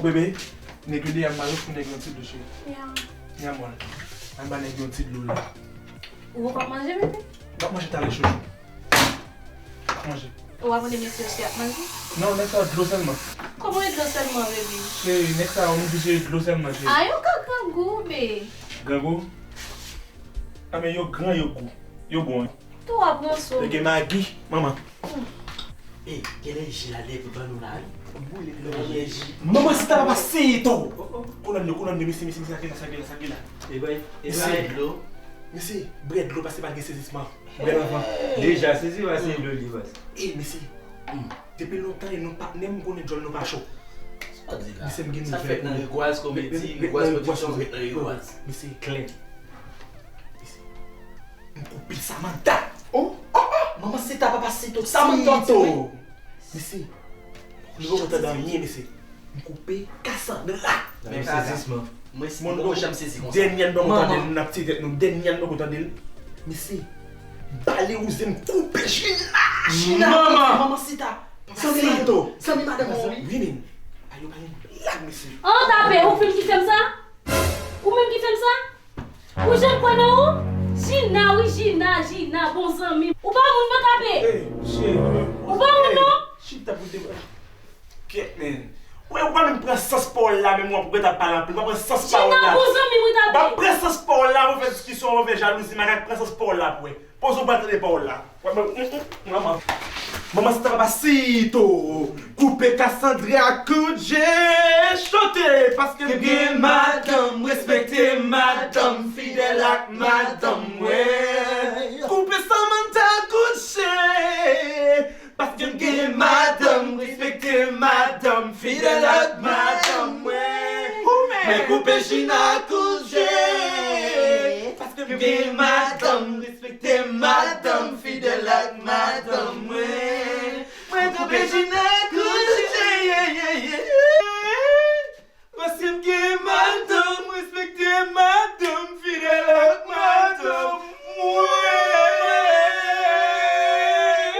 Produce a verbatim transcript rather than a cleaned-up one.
Bebe, nèg yo deyò ap mare pou nèg yo yon ti dlo, cheri. Ya. Ya, mwen. Al ba nèg yo yon ti dlo la. Ou poko ap manje, bebe? M ap manje talè, chouchou. M ap manje. Ou pa konnen mesye yo se ap manje? Non, nèg sa dlo sèlman. Kòman e dlo sèlman, bebe? Cheri, nèg sa yo oblije dlo sèlman, cheri. A, yo ka grangou, be. Grangou? A, men yo gran, yo gou. Yo bon, wi. Tou ap ranse w. Yo gen magi, manman. E, gen lèji la lè pou ban nou la, wi. Bouyi lè gen lèji. Manman, si ta papa seyito. Kounye a, kounye a, mesye, mesye, mesye, sa ki la, sa ki la, sa ki la. E bay, e bay dlo. Mesye, bwè dlo, paske pa gen sezisman. Bwè anvan. Deja, sezisman se dlo li, baz. E, mesye, depi lontan, e nou patnè, m konnen djòl nou pa cho. Sa di la? Mesye, m gen nouvèl pou nou. Sa fèt nan Rigwaz Komedi, Rigwaz Pwodiksyon, fèt nan Rigwaz. Mesye, Glenn. Mesye, m koupe Samantha. Oh, oh, oh. Manman, si ta papa seyito, Samantha, wi. Mesye, nou poko tande anyen, mesye. M koupe Cassandra. Menm sezisman. Mwen, mwen poko janm sezi konsa. Dènye n poko tande l, n ap tiye tèt nou. Dènye n poko tande l. Mesye, bale wouze m koupe Gina. Gina, manman. Manman, si ta papa seyito. Zanmi madanm mwen, wi. Wi, men. A, yo pa gen blag, mesye. An tape, ou fin kite m sa? Ou menm ki fè m sa? Ou janm kwè nan ou? Gina, wi, Gina, Gina, bon zanmi m. Ou pa moun non, tape. Ey, cheri. Ou pa moun non. Chita pou deba. Kèt, men. Ou wè, ou pa menm pran sans pawòl la, menm w ap rete ap pale anpil. W pa pran sans pawòl la. Gina, bon zanmi m, wi, tape. W ap pran sans pawòl la, w fè diskisyon, w fè jalouzi, makak, pran sans pawòl la pou wè. Poze w pa tande pawòl la. W ap, mm, mm, manman. Manman, si ta papa seyito. Koupe Cassandra kout je chote, paske m gen madanm, respekte madanm, fidèl ak madanm mwen. Koupe Samantha kout je, paske m gen madanm, respekte madanm, fidèl ak madanm mwen. Men koupe Gina kout je, paske m gen madanm, respekte madanm, fidèl ak madanm.